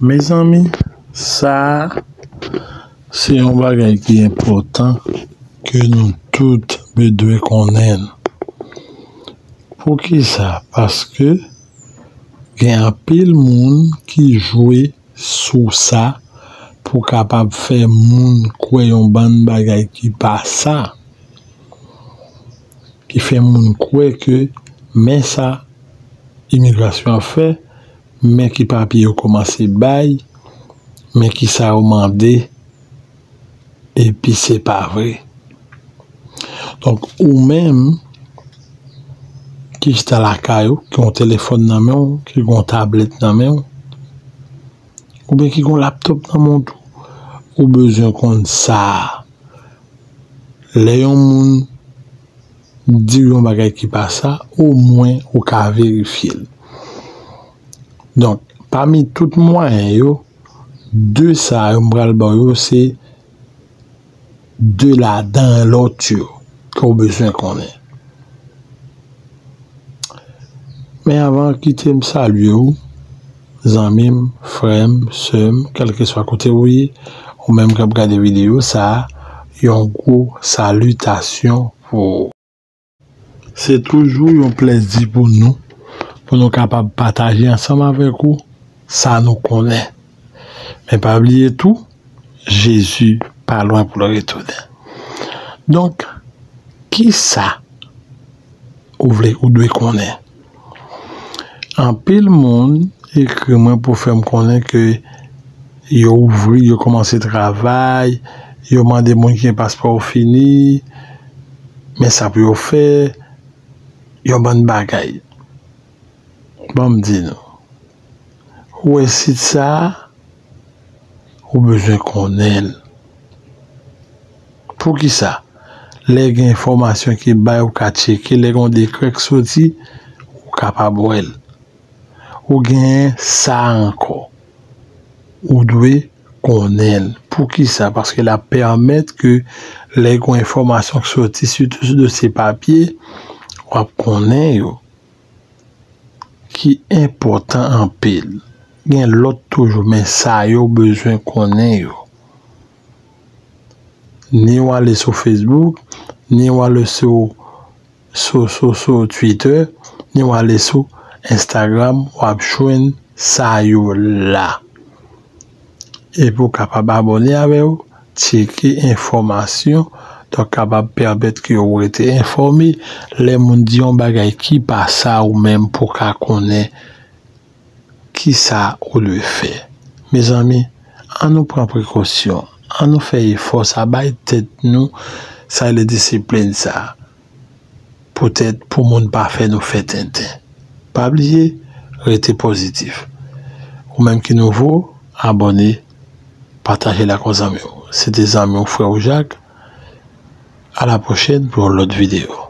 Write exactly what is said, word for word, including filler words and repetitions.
Mezanmi, sa a se yon bagay ki enpòtan ke nou tout be dwe konnen. Poukisa? Paske gen anpil moun ki jwe sou sa pou kapab fè moun kwè yon bann bagay ki pa sa, ki fè moun kwè ke men sa imigrasyon ap fè, men ki papye yo kòmanse bay, men ki sa yo mande, epi se pa vre. Donk, ou menm ki chita lakay ou, ki gen yon telefòn nan men w, ki gen yon tablèt nan men w, oubyen ki gen yon laptòp nan men w tou, ou bezwen konn sa a. Lè yon moun di w yon bagay ki pa sa, omwen ou ka verifye l. Donk, pami tout mwayen yo, de sa yo m pral ba w yo, se de ladan lòt yo ke w bezwen konnen. Men avan, kite m salye w, zanmi m, frè m, sè m, kèlkeswa kote w ye, ou menm k ap gade videyo sa a, yon gwo salitasyon pou ou. Se toujou yon plèzi pou nou, pou nou kapab pataje ansanm avèk ou sa nou konnen. Men pa bliye tou, Jezi pa lwen pou l retounen. Donk, ki sa ou vle, ou dwe konnen? Anpil moun ekri mwen pou fè m konnen ke yo ouvri, yo kòmanse travay, yo mande moun ki gen paspò yo fini, men sa pou yo fè, yon bann bagay. Ban m di nou, ou wè sit sa a, ou bezwen konnen l. Poukisa? Lè gen enfòmasyon ki bay, ou ka tcheke, lè gen yon dekrè k soti, ou kapab wè l. Ou genyen sa a ankò. Ou dwe konnen l. Poukisa? Paske l ap pèmèt ke lè gen enfòmasyon k soti, sitou sou dosye papye, w ap konnen yo, ki enpòtan anpil. Gen lòt toujou, men sa yo bezwen konnen yo. Ni w ale sou Facebook, ni w ale sou, sou, sou, sou Twitter, ni w ale sou Instagram, w ap jwenn sa yo la. Epi w kapab abòne avè yo, tcheke enfòmasyon, donk kapab pèmèt ke w rete enfòme lè moun di yon bagay ki pa sa, ou menm pou w ka konnen ki sa ou dwe fè. Mezanmi, ann nou pran prekosyon, ann nou fè efò sa, bay tèt nou sa rele disiplin sa, poutèt pou moun pa fè nou fè tenten. Pa bliye, rete pozitif. Ou menm ki nouvo, abòne, pataje l ak yon zanmi w. Se te zanmi w, frè w Jak. A la pwochèn pou yon lòt videyo.